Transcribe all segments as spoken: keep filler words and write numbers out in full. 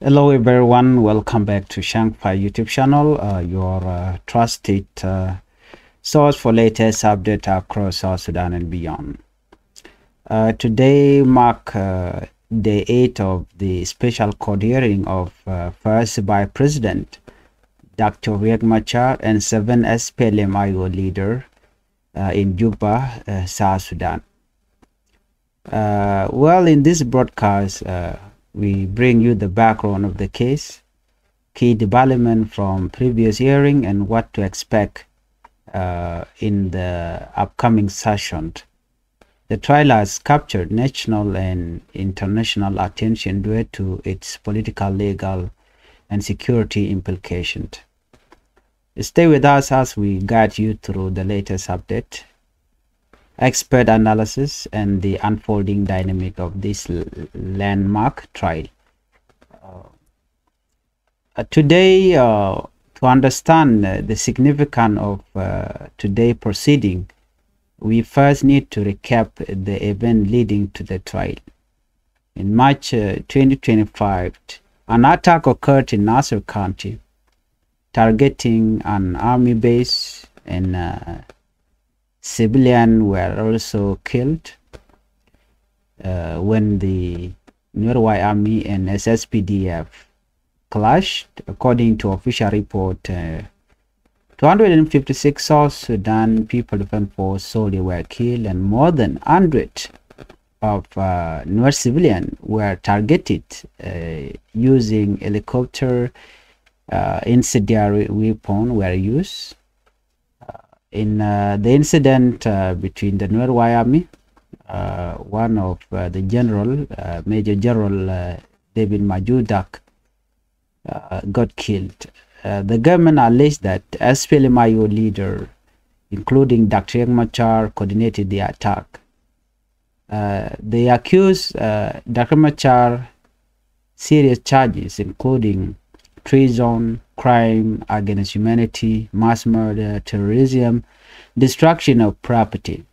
Hello everyone, welcome back to Shangfai YouTube channel, uh, your uh, trusted uh, source for latest update across South Sudan and beyond. Uh, today mark uh, the eighth of the special court hearing of uh, First Vice President Doctor Riek Machar and seven S P L M I O leader uh, in Juba, uh, South Sudan. Uh, well, in this broadcast, uh, we bring you the background of the case, key development from previous hearing, and what to expect uh, in the upcoming session. The trial has captured national and international attention due to its political, legal, and security implications. Stay with us as we guide you through the latest update, expert analysis, and the unfolding dynamic of this l- landmark trial. Uh, uh, today, uh, to understand uh, the significance of uh, today proceeding, we first need to recap the event leading to the trial. In March uh, twenty twenty-five, an attack occurred in Nasir County, targeting an army base, and uh, civilians were also killed uh, when the Nuer White Army and S S P D F clashed, according to official report. Uh, two hundred fifty-six South Sudan People Defense Force soldiers were killed, and more than one hundred of uh, Nuer civilians were targeted uh, using helicopter. Uh, incendiary weapons were used. Uh, in uh, the incident uh, between the Nuer White Army, uh, one of uh, the general, uh, Major General uh, David Majudak, uh, got killed. Uh, the government alleged that S P L M I O leader, including Doctor Riek Machar, coordinated the attack. Uh, they accused uh, Doctor Machar serious charges, including treason, crime against humanity, mass murder, terrorism, destruction of property.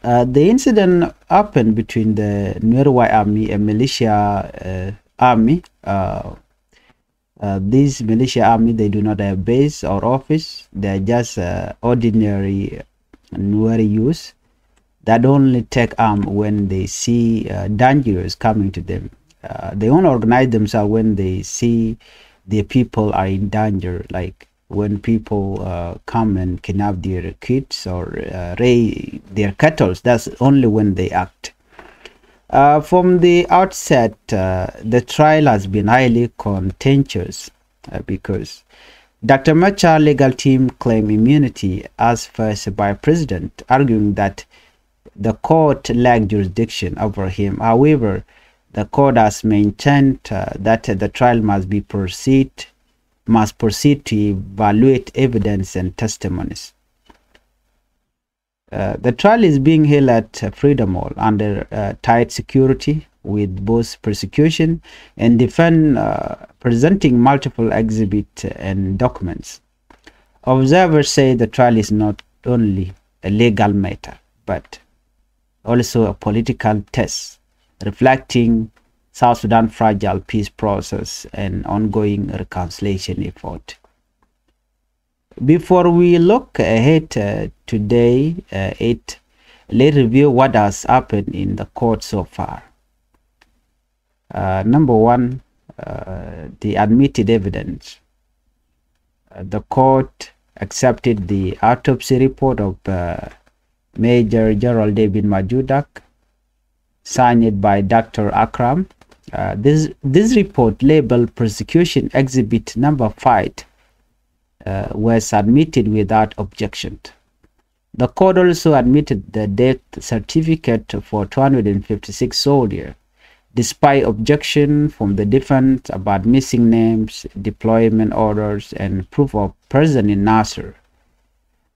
Uh, the incident happened between the Nuer White Army and militia uh, army. Uh, uh, this militia army, they do not have base or office. They are just uh, ordinary Nuer youth that only take arm when they see uh, danger is coming to them. Uh, they only organize themselves when they see their people are in danger, like when people uh, come and kidnap their kids or uh, raid their cattle. That's only when they act. Uh, from the outset, uh, the trial has been highly contentious uh, because Doctor Machar legal team claim immunity as first vice president, arguing that the court lacked jurisdiction over him. However, the court has maintained uh, that the trial must be proceed must proceed to evaluate evidence and testimonies. Uh, the trial is being held at uh, Freedom Hall under uh, tight security, with both prosecution and defense uh, presenting multiple exhibits and documents. Observers say the trial is not only a legal matter, but also a political test, reflecting South Sudan's fragile peace process and ongoing reconciliation effort. Before we look ahead uh, today, uh, it let's review what has happened in the court so far. Uh, number one, uh, the admitted evidence. Uh, the court accepted the autopsy report of uh, Major General David Majudak, signed by Doctor Akram. Uh, this, this report, labeled Prosecution Exhibit Number Five, uh, was admitted without objection. The court also admitted the death certificate for two hundred fifty-six soldiers, despite objection from the defense about missing names, deployment orders, and proof of presence in Nasir.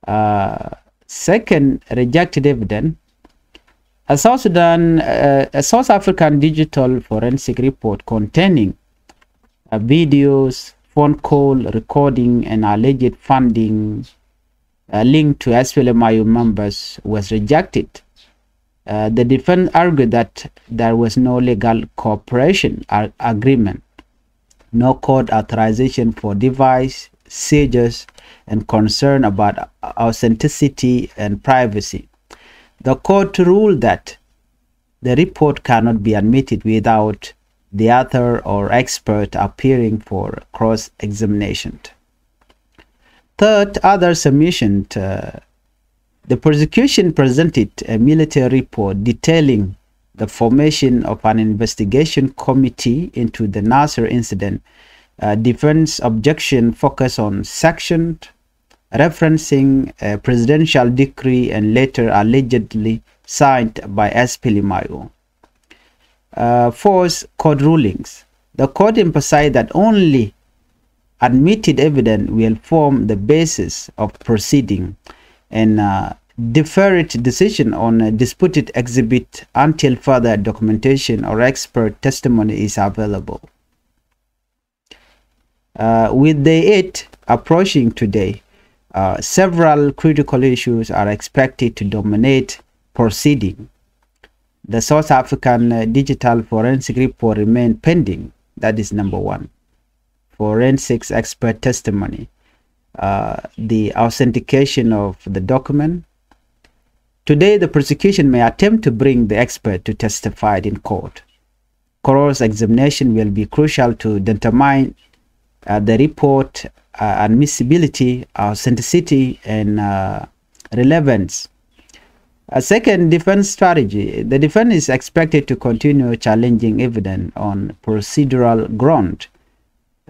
Uh, second, rejected evidence. A South Sudan, uh, a South African digital forensic report containing uh, videos, phone call recording, and alleged funding uh, linked to S P L M I O members was rejected. Uh, the defense argued that there was no legal cooperation ar- agreement. no court authorization for device seizures, and concern about authenticity and privacy. The court ruled that the report cannot be admitted without the author or expert appearing for cross-examination. Third, other submission. Uh, the prosecution presented a military report detailing the formation of an investigation committee into the Nasir incident. Uh, defense objection focused on section referencing a presidential decree and letter allegedly signed by S P L M I O. Uh, fourth, court rulings. The court emphasized that only admitted evidence will form the basis of proceeding, and uh, deferred decision on a disputed exhibit until further documentation or expert testimony is available. Uh, with the eight approaching today, uh, several critical issues are expected to dominate proceeding. The South African uh, digital forensic report remain pending. That is number one. Forensics expert testimony, uh, the authentication of the document. Today, the prosecution may attempt to bring the expert to testify in court. Cross-examination will be crucial to determine uh, the report uh, admissibility, authenticity, and uh, relevance. A second, defense strategy. The defense is expected to continue challenging evidence on procedural ground,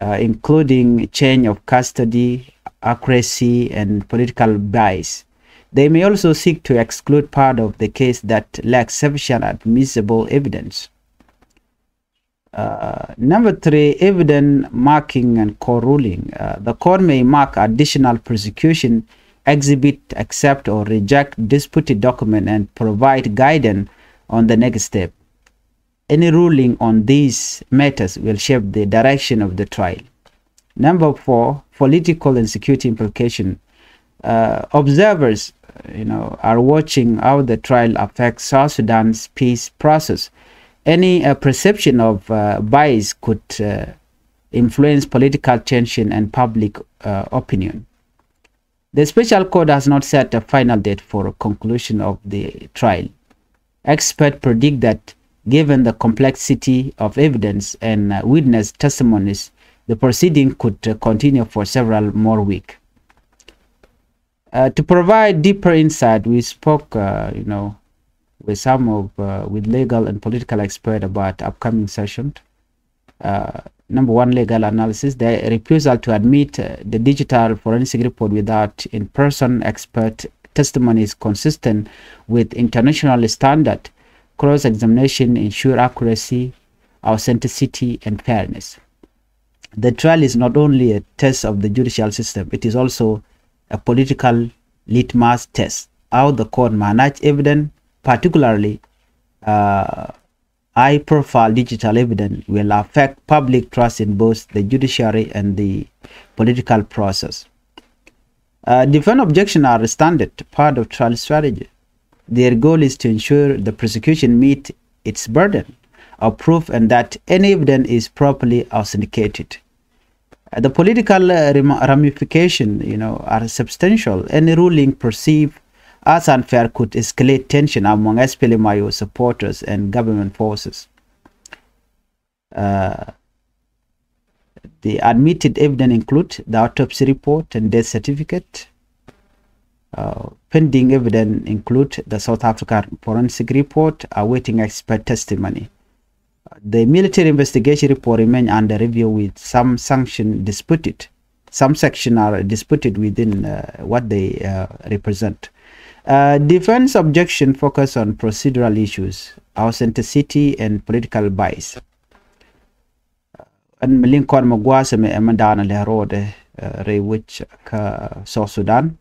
uh, including chain of custody, accuracy, and political bias. They may also seek to exclude part of the case that lacks sufficient admissible evidence. Uh, number three, evidence marking and court ruling. Uh, the court may mark additional prosecution exhibit, accept or reject disputed document, and provide guidance on the next step. Any ruling on these matters will shape the direction of the trial. Number four, political and security implication. Uh, observers, you know, are watching how the trial affects South Sudan's peace process. Any uh, perception of uh, bias could uh, influence political tension and public uh, opinion. The special court has not set a final date for conclusion of the trial. Experts predict that, given the complexity of evidence and uh, witness testimonies, the proceeding could uh, continue for several more weeks. Uh, to provide deeper insight, we spoke, uh, you know, with some of uh, with legal and political experts about upcoming session. Uh, number one, legal analysis. The refusal to admit uh, the digital forensic report without in-person expert testimony is consistent with international standard. Cross-examination ensure accuracy, authenticity, and fairness. The trial is not only a test of the judicial system, it is also a political litmus test. How the court manage evidence, particularly uh, high-profile digital evidence, will affect public trust in both the judiciary and the political process. Uh, defense objections are a standard part of trial strategy. Their goal is to ensure the prosecution meet its burden of proof and that any evidence is properly authenticated. Uh, the political uh, ramification, you know, are substantial. Any ruling perceived as unfair could escalate tension among S P L M I O supporters and government forces. Uh, the admitted evidence include the autopsy report and death certificate. Uh, pending evidence include the South African forensic report awaiting expert testimony. The military investigation report remain under review with some sanction disputed. Some section are disputed within uh, what they uh, represent. Uh, defense objection focus on procedural issues, authenticity and political bias. Ɛn mi liŋ kɔn mi gua̱a̱th ɛmɛ ɛmɛ da̱a̱n lɛ ro̱o̱dɛ rɛy wec kä South Sudan.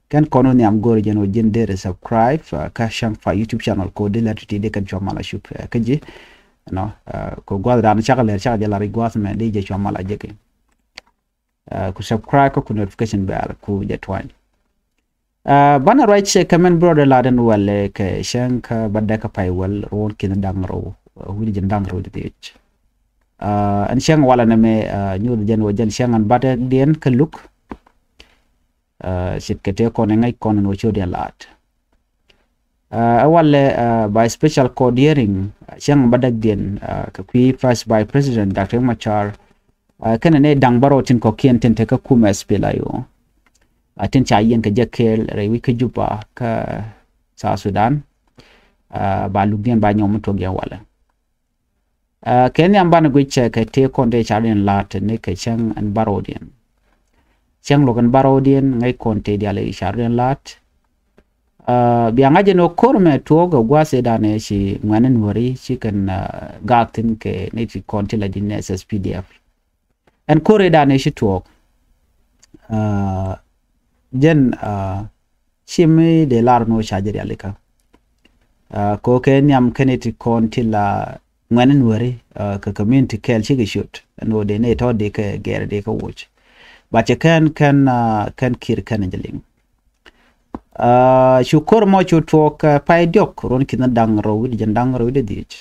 Kɛn kɔn wä nhiam go̱o̱r jɛn wä ji̱n deri subscribe kä Shangfa YouTube channel ko di lɛ ti di kɛn cua mal a cup kä ji̱. Nɔ ko gua̱a̱th da̱a̱n cak lɛ cak jɛ la rɛy gua̱a̱th ɛmɛ di jɛ cua mal a jɛ kɛ. Ku subscribe kä ku notification bell ku jɛ tuany. Banɛ ruac kɛ mɛn brother la den wɛl kɛ cäŋ kä ba dɛk kä pay wɛl ruɔn kin daŋ rɛw. Wi̱ni jɛn daŋ rɛw di thiec. Ɛn cäŋ walɛ nɛmɛ nyuth jɛn wä jɛn cäŋ ɛn batdäkdiɛn kä luk. Ce̱tkɛ tëë kɔn ɛ ŋäc kɔn ɛn wä cio̱diɛn la̱a̱t. Ɛ walɛ by special court hearing cäŋ batdäkdiɛn kɛ kui̱ First Vice President Doctor Riek Machar kɛnɛ ni da̱ŋ bärɔw tin kɔ̱kiɛn tin tekä kumɛ SPLA-IO. Tin ca yiɛn kɛ jɛ kɛɛl rɛy wi̱c kä Juba kä South Sudan. Ba lukdiɛn ba nyɔk mi tuɔk yɛn walɛ. Kɛ nhiam banɛ guic cɛ kɛ tëë kɔn tëë ca rɔ̱diɛn la̱a̱t ni kɛ cäŋ ɛn bärɔwdiɛn. Cäŋ luɔk ɛn bärɔwdiɛn ŋäc kɔn tëë diaal i̱ ca rɔ̱diɛn la̱a̱t. Bia ŋa̱c ɛn ɣöö ko̱r mɛ tuɔɔk ɛ gua̱a̱th ëëdan ëë ci ŋuɛ̈ni Nuääri ci kɛn gaak thi̱n kɛ ni ti kɔn ti la di̱t ni SSPDF. Ɛn ko̱r ëëdan ëë ci tuɔɔk jɛn ci mi dee lar ni ɣöö ca jɛ rialikä. Kɛ ɣöö kɛ nhiam kɛn ti kɔn ti la ŋuɛ̈ni Nuääri kɛ community kɛɛl cikɛ ciöt ɛn ɣöö dee ni tɔ̱ dee kɛ gɛɛr dee kɛ woc. Ba cɛ kɛn kɛn kɛn Kiir kɛn jɛ liŋ. Cu ko̱r mɔ cu tuɔɔk pay diɔ̱k ruɔ̱n ki̱n da̱ŋ rɛw wi̱cdɛ jiɛn da̱ŋ rɛw wi̱cdɛ dhieec.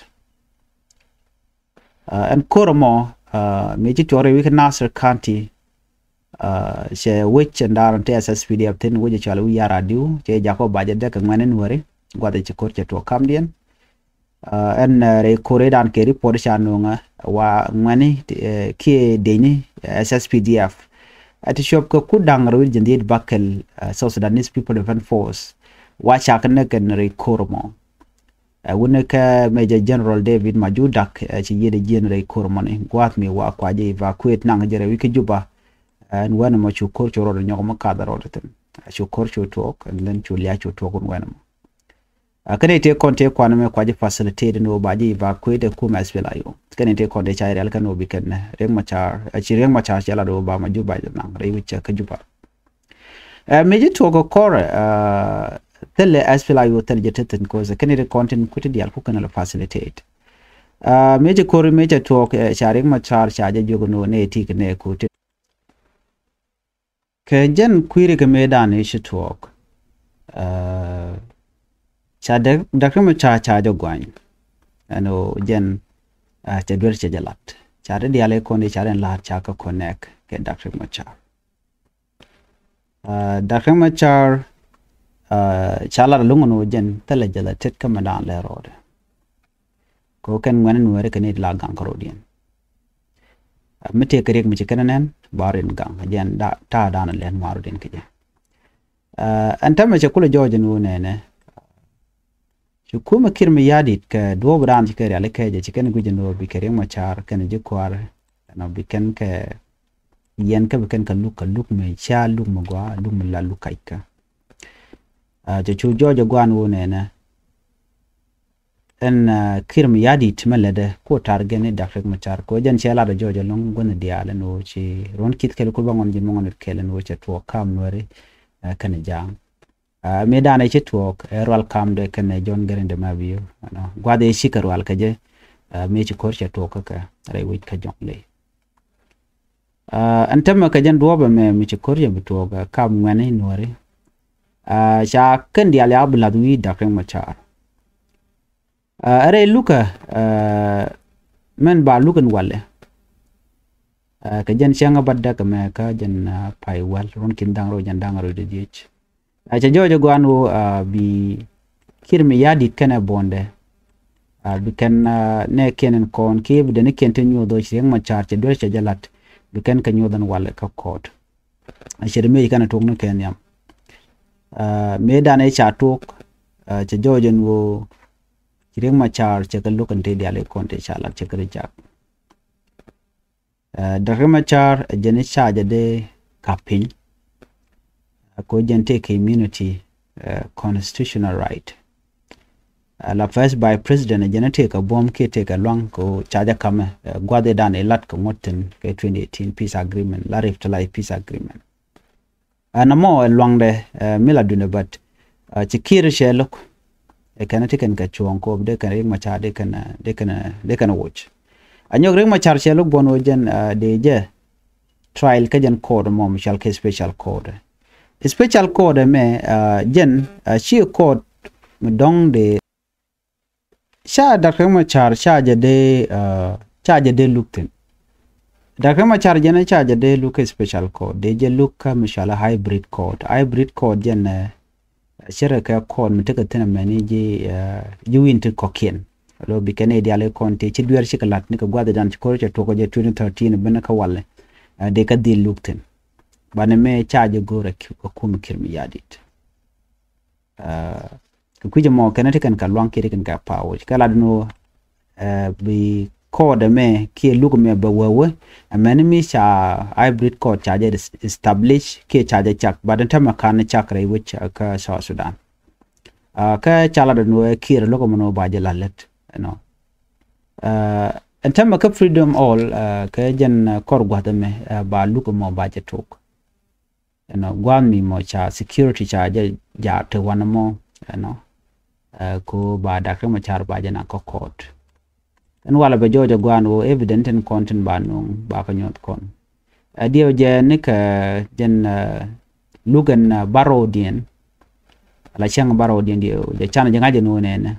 Ɛn ko̱r mɔ mi ci tuɔɔk rɛy wi̱c kä Nasir County. Cɛ wec ɛn da̱a̱r ɛn ti SSPDF thi̱n wec ɛ cɔal wi̱c Yar Adiu cɛ jakɔ bacɛ däk kɛ ŋuɛ̈ni Nuääri gua̱th ɛ ci ko̱r cɛ tuɔɔk kamdiɛn. Ɛn rɛy ko̱r ëëdan kɛ report ca nööŋä wa ŋuɛ̈ni kiɛ dëcni SSPDF. Ɛ ti cuɔp kɛ kur da̱ŋ rɛw wi̱cdɛ jiɛn dhieec bäkɛl South Sudanese People Defense Force wa cak näk ɛn rɛy ko̱r mɔ. Ɛ wuni kɛ Major General David Majur Dak ɛ ci yiëëdɛ jiɛn rɛy ko̱r mɔni gua̱a̱th mi wa kua jɛ evacuate naŋ jɛ rɛy wi̱c kä Juba. Ɛn wɛn mɔ cu ko̱r cu rɔɔdɛ nyɔk mɔ kath rɔɔdɛ thi̱n. Ɛ cu ko̱r cu tuɔɔk ɛn lɛn cu lia̱a̱ cu tuɔɔk wun wɛn mɔ. Ɛ kɛn i̱ tëë kɔn tëë kuan mɛ kua jɛ facilitate ni wä ba jɛ evacuate ɛ kumɛ SPLA-IO. Kɛn i̱ tëë kɔn tëë ca i̱ rial kɛn wä bi kɛn nɛ Riek Machar ɛ ci Riek Machar cɛ lat wä ba Majur ba jɛ naŋ rɛy wi̱c cɛ kä Juba. Ɛ mi ji̱ tuɔɔk kɛ kɔrɛ thilɛ SPLA-IO thilɛ jɛ tethin kosɛ kɛn i̱ ti kɔn tin kuti diaal kukɛn lɛ facilitate. Ɛ mi ji̱ ko̱r mi cɛ tuɔɔk ca Riek Machar ca jɛ jiök ni wä nɛ ti kɛ nɛ kuti. Kɛ jɛn kui̱ri kɛ mëëdan i̱ ci tuɔɔk. Ca däk däk ri mi ca ca jɛ guany. Ɛn ɣöö jɛn cɛ duer cɛ jɛ lat ca ti diaal i̱ kɔn i̱ ca rin la̱a̱t ca kä connect kɛ däk ri mi ca. Däk ri mi ca ca lat luŋ ɛn ɣöö jɛn thilɛ jɛ lɛ tet kä mi da̱a̱n lɛ rɔɔdɛ. Kɛ ɣöö kɛn ŋuɛ̈ni Nuääri kɛ ni la gaŋ kärɔ̱diɛn. Mi tëë kɛ riɛk mi ci kɛn nɛn ba rin gaŋ jɛn ta̱a̱ da̱a̱n lɛn ŋua̱rɔ̱diɛn kɛ jɛ. Ɛn täämɛ cɛ kulɛ jɔɔc ɛn ɣöö nɛnɛ ci kumɛ Kiir Mayardit kɛ duɔ̱ɔ̱p da̱a̱n ci kɛ riali kɛ jɛ ci kɛn guic ɛn ɣöö bi kɛ Riek Machar kɛn ji̱ kua̱r ɛn ɣöö bi kɛn kɛ yɛn kä bi kɛn kɛ luk kɛ luk mi ca luk mi gɔaa luk mi la luk kackä. Cɛ cu jɔɔc ɛ gua̱a̱n ɣöö nɛnɛ ɛn Kiir Mayardit mɛ lätdɛ ku target ni däk Riek Machar kɛ ɣöö jɛn cɛ lat ɛ jɔɔc ɛlɔ̱ŋ guänh diaal ɛn ɣöö ci ruɔ̱n ki̱th kɛl ku bä ŋɔn ji̱ mɛ ŋɔn kɛl ɛn ɣöö cɛ tuɔɔk kam Nuääri kɛnɛ Ja̱a̱ŋ. Mi danɛ ci tuɔɔk ɛ rual kamdɛ kɛnɛ John Garang de Mabior gua̱th ɛ ci kɛ rual kɛ jɛ. Mi ci ko̱r cɛ tuɔɔk kä kɛ rɛy wec kä Jonglei. Ɛn täämɛ kɛ jɛn duɔ̱ɔ̱pɛ mɛ mi ci ko̱r cɛ bi tuɔɔk kam ŋuɛ̈ni Nuääri. Ca kɛn diaal ya bi la̱th wi̱i̱ däk Riek Machar. Ɛ rɛy lukä mɛn ba luk ɛn walɛ. Kɛ jɛn cäŋ ɛ batdäk ɛmɛ kä jɛn pay wäl ruɔ̱n ki̱n da̱ŋ rɛw jɛn da̱ŋ rɛw dee dhieec. Cɛ jɔɔc ɛ gua̱a̱n ɣöö bi Kiir Mayardit kɛnɛ buɔ̱ndɛ bi kɛn nɛ kiɛn ɛn kɔn kiɛ bi deni kiɛn ti nyuɔth ɣöö ci Riek Machar cɛ duer cɛ jɛ la̱t bi kɛn kɛ nyuɔth ɛn walɛ kä court. Cɛ ri mëë ci kɛn ɛ tuɔk ni kɛ nhiam. Mëë danɛ ca tuɔk cɛ jɔɔc ɛn ɣöö ci Riek Machar cɛ kɛ luk ɛn ti diaal i̱ kɔn ti ca lat cɛ kɛ ri jak. Däk Riek Machar ɛ jɛn i̱ ca jɛ dee kap piny. Ko jɛn tëëkɛ immunity constitutional right. La first vice president ɛ jɛn i̱ tëëkɛ buɔ̱m kiɛ tëëkɛ luaŋ ko ca jɛ kamɛ gua̱th i̱ dan i̱ lat kɛ ŋuɔ̱t thi̱n kɛ twenty eighteen peace agreement la revitalize peace agreement. Ɛn ɛmɔ ɛ luaŋdɛ mi la duundɛ but ci Kiir cɛ lo̱k. Ɛ kɛn ti kɛn kɛ cuɔ̱ɔ̱ŋ kop dee kɛn Riek Machar dee kɛn dee kɛn dee kɛn woc. Anyɔk Riek Machar cɛ lo̱k buɔ̱n woc jɛn dee jɛ trial kä jɛn court mɔ mi cɔal kɛ special court. Special court ɛmɛ jɛn ci court mi dɔ̱ŋ dee ca däk Riek Machar ca jɛ dee ca jɛ dee luk thi̱n. Doctor Machar jɛn ca jɛ dee luk kä special court, dee jɛ luk kä mi cɔal hybrid court. Hybrid court jɛn ɛ cɛ rɛ kɛ court mi tekɛ thi̱n amɛni ji̱, ji̱ wi̱i̱n ti kɔ̱kiɛn. Lo bi kɛn i̱ diaal i̱ kɔn ti ci dueer cikɛ la̱t ni kɛ gua̱th i̱ dan ci ko̱r cɛ tuɔk kɛ jɛ twenty thirteen ben kä walɛ. Dee kä dhil luk thi̱n. Banɛ mɛ ca jɛ go̱o̱rɛ kä kum Kiir Mayardit. Kɛ kui̱c ɛmɔ kɛn ti kɛn kɛ luaŋ kiɛ ti kɛn kɛ pa̱a̱ wi̱c kɛ lat ni wä bi court ɛmɛ kiɛ luk ɛmɛ bɛ wee wee. Ɛmɛni mi ca hybrid court ca jɛ establish kiɛ ca jɛ cak, but ɛn tämɛ kan cak rɛy wec kä South Sudan. Kä ca lat ni wä Kiir lo̱k ɛmɔ ni wä ba jɛ la lät ɛnɔ. Ɛn tämɛ kä Freedom Hall kɛ jɛn kɔr gua̱th ɛmɛ ba luk ɛmɔ ba jɛ tok. Ɛnɔ gua̱a̱th mi mɔ ca security ca jɛ jaak te wanɛ mɔ ɛnɔ. Ko ba Doctor Machar ba jɛ na kä court. Ɛn walɛ bɛ jɔɔcɛ gua̱a̱n wä evident tin kɔn tin ba nuŋ ba kä nyuɔth kɔn. Ɛ diɛw jɛ ni kɛ jɛn luk ɛn barrow diɛn. La cäŋ barrow diɛn diɛw jɛ can jɛ ŋa̱c jɛ nuŋ nɛnɛ.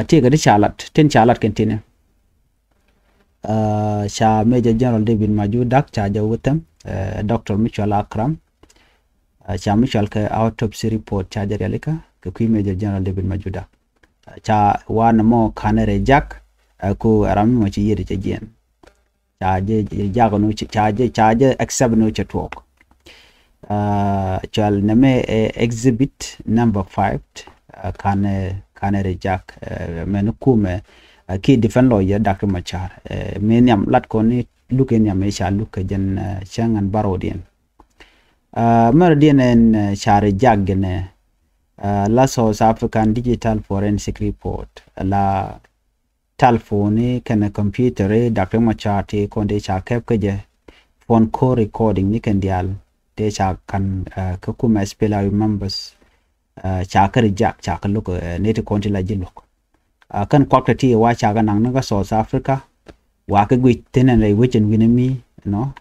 Tiɛ kɛ ti ca lat tin ca lat kɛn tini. Ca Major General David Maju Dak ca jɛ wä them, Doctor Mitchell Akram. Ca Mitchell kɛ autopsy report ca jɛ rialikä kɛ kui̱ Major General David Maju Dak. Ca wanɛ mɔ kanɛ rɛ jak ku ram mi mɔ ci yiet cɛ jiɛn. Ca jɛ jak nu ca jɛ ca jɛ accept nu cɛ tuɔɔk. Cual nɛmɛ exhibit number five. Kanɛ kanɛ rɛ jak mɛn kumɛ ki defend lawyer Doctor Machar. Mi nhiam lat kɔn ni luk in nhiam i̱ ca luk kɛ jɛn cäŋ ɛn barrow diɛn. Mɛr diɛn ɛn ca rɛ jak gɛnɛ la South African Digital Forensic Report la telephone kɛnɛ computer i̱ Doctor Machar ti kɔn ti ca kɛp kä jɛ phone call recording ni kɛn diaal ti ca kan kä kumɛ SPLA members. Ca kä reject ca kä lo̱k ni ti kɔn ti la ji̱ luɔ̱k. Kɛn kuak ti ti wa ca kä naŋ ni kä South Africa wa kä guic thin ɛn rɛy wec ɛn wi̱n mi nɔ.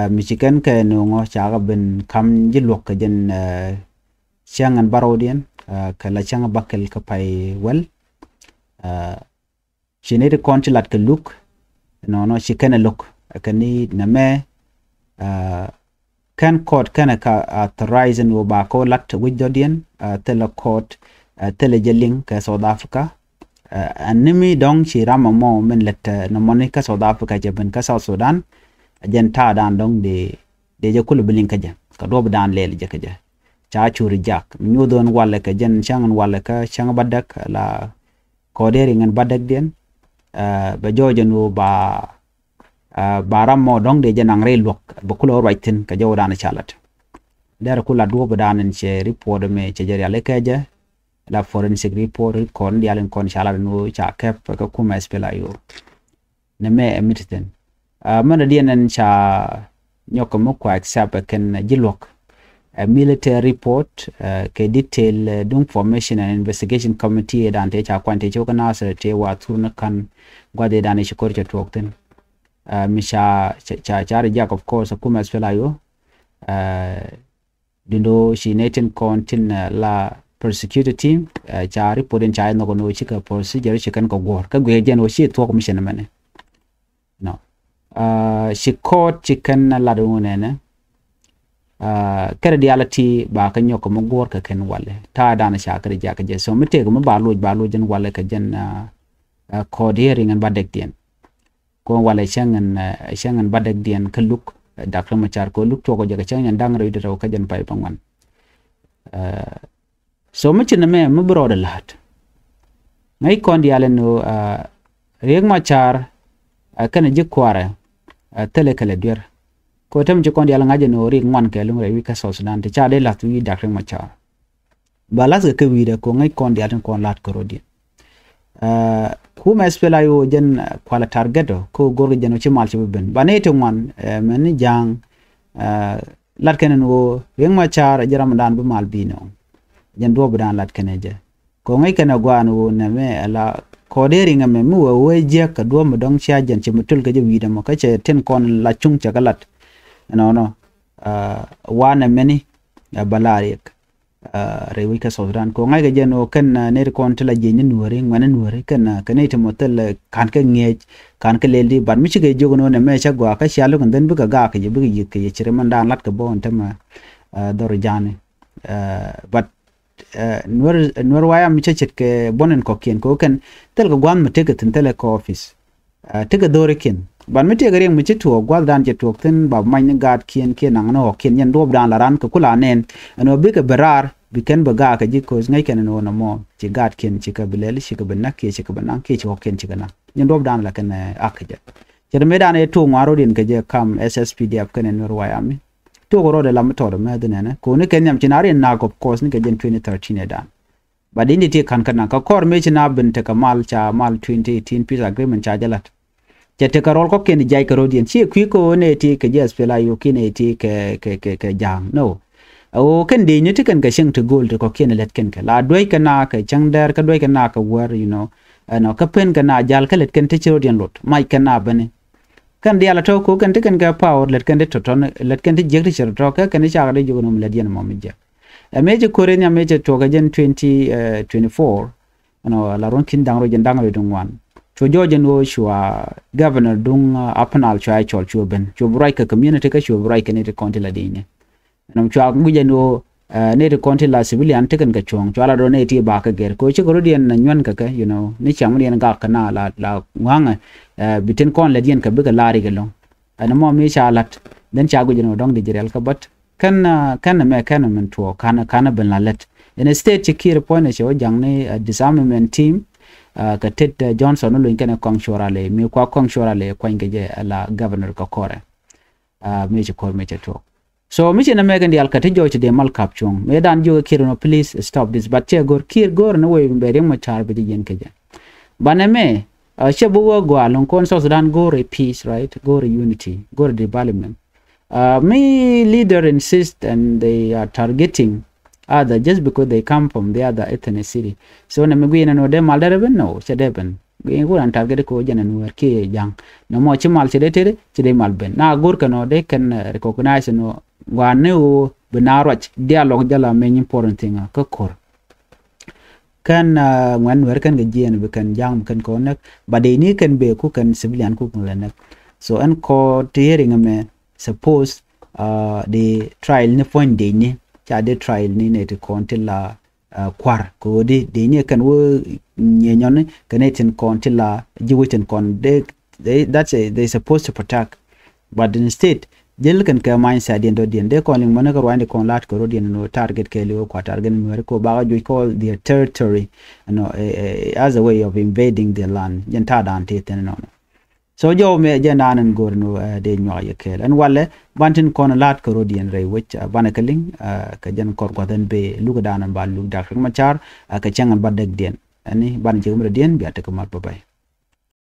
Mi ci kɛn kɛ no̱o̱ŋɔ ca kä ben kam ji̱ luɔ̱k kɛ jɛn cäŋ ɛn barrow diɛn kɛ la cäŋ bäkɛl kä pay wäl. Ci ni ti kɔn ti lat kɛ luk nɔnɔ ci kɛn ɛ lo̱k kɛ ni nɛmɛ. Kɛn court kɛn ɛ ka authorize ni wä ba kɛ wä lat wi̱c dɔ̱diɛn thilɛ court thilɛ jɛ liŋ kɛ South Africa. Ɛn ni mi dɔ̱ŋ ci ram ɛmɔ min lät nɔmɔni kä South Africa cɛ ben kä South Sudan. Jɛn ta̱a̱ dan dɔ̱ŋ dee dee jɛ kulɛ bi liŋ kä jɛ kɛ duɔ̱p dan lɛl jɛ kä jɛ. Ca curi jak mi nyuuth ɣän walɛ kɛ jɛn cäŋ ɣän walɛ kä cäŋ bädäk la kɔɔdɛ riŋ ɛn bädäkdiɛn. Bɛ jɔɔc ɛn ɣöö ba ba ram mɔ dɔ̱ŋ dee jɛ naŋ rɛy luɔ̱k bɛ kulɛ wä ruac thi̱n kɛ jɔwdan ca lat. Derɛ ku la duɔ̱ɔ̱p dan ɛn cɛ report ɛmɛ cɛ jɛ rial ikɛ jɛ la forensic report kɔn dial in kɔn ca lat ɛn ɣöö ca kɛp kɛ kumɛ SPLA-IO. Nɛmɛ ɛ mi ti thi̱n. Mɛn dɔ̱diɛn ɛn ca nyɔk kɛ mi kua accept ɛ kɛn ji̱ luɔ̱k. Ɛ military report kɛ detail duŋ formation and investigation committee dan tëë ca kuany tëë ci wä kä Nasir tëë wa thur ni ka̱n gua̱dhi dan i̱ ci ko̱r cɛ tuɔɔk thi̱n. Mi ca ca ca reject of course ɛ kumɛ SPLA-IO. Dundo ci nɛ tin kɔn tin la prosecutor team ca report in ca inɔk ni wä ci kɛ procedure ci kɛn kɛ guɔ̱r kä guiɛ jɛn wä ci thuɔk mi cɛn mɛnɛ. No. Ci court ci kɛn lat wun ɛnɛ. Kɛrɛ dialɛ ti ba kɛ nyɔk kɛ mi guɔ̱r kɛ kɛn walɛ ta̱a̱ dan ca kɛrɛ jak kɛ jɛ so mi tëëk mi ba loc ba loc jɛn walɛ kɛ jɛn court hearing ɛn ba dɛk diɛn. Kɔn walɛ cäŋ ɛn cäŋ ɛn bädäkdiɛn kä luk Doctor Machar kɛ luk tuɔk ɔ jɛ kɛ cäŋ ɛn da̱ŋ rɛw di rɛw kä jɛn pay bä ŋuan. So mi ci nɛmɛ mi bi rɔɔdɛ la̱t. Ŋäc kɔn diaal ɛn ɣöö Riek Machar kɛnɛ ji̱ kuaarɛ thilɛ kɛlɛ duer. Kɛ ɣöö tɛm ci kɔn diaal ŋa̱c ɛn ɣöö rik ŋuan kɛ luŋ rɛy wi̱i̱ kä South Sudan ti ca dee la̱th wi̱i̱ Doctor Machar. Ba la̱thkɛ kɛ wi̱i̱dɛ kɛ ŋäc kɔn diaal tin kɔn la̱t kɛ rɔ̱diɛn. Kumɛ SPLA-IO jɛn kualɛ target ɔ kä go̱rkɛ jɛn ɔ ci mal ci bi ben ba nɛy ti ŋuan mɛn ni ja̱a̱ŋ. Lat kɛn ɛn ɣöö Riek Machar ɛ ji̱ ramdan bi mal bi̱i̱n ɔ. Jɛn duɔ̱ɔ̱p bi daan lat kɛn ɛ jɛ kɛ ŋäc kɛn ɛ gua̱a̱n ɣöö nɛmɛ ɛ la kɔɔdɛ riŋ ɛmɛ mi wee wee jiäk kɛ duɔ̱ɔ̱p mi dɔ̱ŋ cia jɛn ci mi tul kɛ jɛ wi̱i̱dɛ mɔ kä cɛ tin kɔn la cuŋ cɛ kɛ lat. Ɛnɔnɔ wanɛ mɛni ɛ bä la Riek. Rɛy wec kä South Sudan kɛ ŋa̱ckɛ jɛn ɣöö kɛn nɛy ti kɔn ti la jiɛc ni nuääri ŋuɛ̈tni nuääri kɛn kɛ nɛy ti mɔ thil ka̱n kɛ ŋi̱eec ka̱n kɛ lɛl di, but mi cikɛ jiök ni ɣöö nɛmɛ cä gɔaa kä cia lo̱k, and then bikɛ gaak kɛ jɛ, bikɛ yiëth kɛ jɛ ci ri mɛn daan lat kɛ bä ɛn tämɛ dhɔr ja̱a̱ni. But Nuer, Nuer White Army cä ce̱tkɛ buɔ̱n in kɔ̱kiɛn kɛ ɣöö kɛn thilɛ kɛ gua̱a̱th mi tekɛ thi̱n, thilɛ kɛ office. Tekɛ dho̱rikiɛn. But mi tekɛ riɛk mi ci tuɔɔk, gua̱thdan cɛ tuɔɔk thi̱n, ba mac ni gaatkiɛn kiɛ naŋ ni ɣɔ̱kiɛn, yɛn duɔ̱ɔ̱pdan la ran kɛ kula nɛn ɛn ɣöö bikɛ bi raar, bi kɛn bi gaak kɛ ji̱, ko̱o̱c ŋäc kɛn ɛn ɣöö nɔmɔ ci gaatkiɛn cikɛ bi lɛl, cikɛ bi näk kiɛ cikɛ bi naŋ kiɛ ci ɣɔ̱kiɛn cikɛ naŋ. Yɛn duɔ̱ɔ̱pdan la kɛn ak kɛ jɛ. Cɛ ti mëëdan ɛ tuɔɔk ŋuan rɔ̱diɛn kɛ jɛ kam S S P D F kɛnɛ Nuer White Army. Tuɔɔk rɔɔdɛ lam mi tɔɔt ɛmɛ dhi nɛnɛ kɛ ɣöö ni kɛ nhiam ci na riɛn naak, of course, ni kɛ jɛn twenty thirteen ɛ dan. But in ti ti ka̱n kä naŋ kä kɔr mëë ci na ben tekɛ mal, ca mal twenty eighteen peace agreement ca jɛ la̱t. Cɛ tekɛ rɔl kɔ̱kiɛn jiac kɛ rɔ̱diɛn, ci kui̱ kɛ ɣöö nɛ ti kɛ jɛ S P L A U kiɛ nɛ ti kɛ, kɛ, kɛ, kɛ ja̱a̱ŋ. No. Ɛ ɣöö kɛn dec ni ti kɛn kɛ cieŋ ti go̱o̱l ti kɔ̱kiɛn lät kɛn kɛ la duec kɛ na kɛ cäŋ dɛr kä duec kɛ na kɛ wäär, you know. Ɛnɔ kä pen kɛ na jal kä lät kɛn ti ci rɔ̱diɛn lot mac kɛ na beni. Kɛn diaal a tɔ̱ ko̱ kɛn ti kɛn kɛ power, lät kɛn ti tɔ̱tɔ̱, lät kɛn ti jiäk ti cɛ tɔ̱tɔ̱, kä kɛn ti cakɛ ti jiök ni mi lät yɛn mɔ mi jiäk. Ɛ mëë ci ko̱r in nhiam mëë cɛ tuɔɔk kɛ jɛn twenty twenty-four, ɛnɔ, la ruɔ̱n ki̱n da̱ŋ rɛw jiɛn da̱ŋ rɛw jiɛn ŋuan. Cu jɔɔc ɛn ɣöö cua governor duŋ Upper Nile cua cɔl, cua ben, cua bi ruac kɛ community kä cua bi ruac kɛ ni ti kɔn ti la di̱i̱ni. Ɛn cua guic ɛn ɣöö nɛy ti kɔn ti la civilian ti kɛn kɛ cuɔ̱ɔ̱ŋ, cua la dɔ̱ nɛy ti ba kɛ gɛr kɛ ɣöö cikɛ rɔ̱diɛn nɛ nyuɛn kɛ kɛ, you know, ni cäŋ mi diɛn gak kɛ na la, la ŋua̱ŋɛ. Bi tin kɔn lät yɛn kɛ bikɛ la̱r ikɛ lo̱ŋ. Ɛn mɔ mi ca la̱t, then ca guic ɛn ɣöö dɔ̱ŋ di ji̱ riɛl kɛ, but kɛn, kɛn mɛ kɛn min tuɔɔk ka̱n, ka̱n ben la lät. Ɛn state ci Kiir puɔ̱ny cɛ wä ja̱ŋ ni disarmament team kɛ Tet Johnson ni luny kɛn kɔŋ cuɔr alɛ mi kua kɔŋ cuɔr alɛ kuany kɛ jɛ la governor kɛ kɔrɛ. Mi ci ko̱r mi cɛ tuɔɔk. So mi ci nɛ mɛk in diaal kä ti jɔɔc ti dee mal kap cuɔ̱ŋ. Mëë dan jiök ɛ Kiir nɔ, please stop this. But cɛ go̱r Kiir go̱r ni wee bɛ riɛŋ mɔ ca̱r bi ji̱ yɛn kɛ jɛ. Banɛ mɛ cɛ bi wä gɔaa lo̱ŋ kɔn South Sudan go̱r ɛ peace, right? Go̱r ɛ unity, go̱r ɛ development. Mi leader insist and they are targeting other just because they come from the other ethnicity. So nɛ mi gui̱n ɛn wä dee mal dee rɛ ben? No, cɛ dee ben. Gui̱n wä an target ko jɛn ɛn wä kiɛ ja̱ŋ. Nɛ mɔ ci mal cɛ dee teri, cɛ dee mal ben. Na go̱r kɛn wä dee kɛn recognize ɛn wä gua̱a̱n ni wä bi na ruac dialogue jɛ la meny important thing kä ko̱r. Kɛn ŋuɛn Nuɛr kɛn kɛ jiɛn bi kɛn ja̱ŋ bi kɛn kɛ wä näk, but dee ni kɛn bee ku kɛn civilian ku kɛn lɛ näk. So ɛn kɔ ti hearing ɛmɛ, suppose di trial ni puɔ̱ny dee ni ca di trial ni nɛ ti kɔn ti la kua̱r kɛ ɣöö di dee ni kɛn wä nyienyɔni kɛ nɛ tin kɔn ti la ji̱ wä tin kɔn dee, that's a, they supposed to protect. But instead, jel kɛn kɛ mindset diɛn dɔ̱diɛn dee kɔn liŋ mɔni kɛ ruanydi kɔn la̱t kɛ rɔ̱diɛn ni wä target kɛ liwä kua target Nuɛri kɛ wä bakä juc kɔ their territory, you know, as a way of invading their land. Jɛn ta̱a̱ dan ti thin nɔnɔ. So jɔw mɛ jɛ naan in go̱r ni dee nyuak yɛ kɛɛl ɛn walɛ ban tin kɔn la̱t kɛ rɔ̱diɛn rɛy wec banɛ kɛ liŋ kɛ jɛn kɔr gua̱th ɛn bee luk dan in ba luk dak rik ma car kɛ cɛŋ in ba däk diɛn. Ɛni ban jɛ wä mi rɔ̱diɛn bia tekɛ mal, bye bye.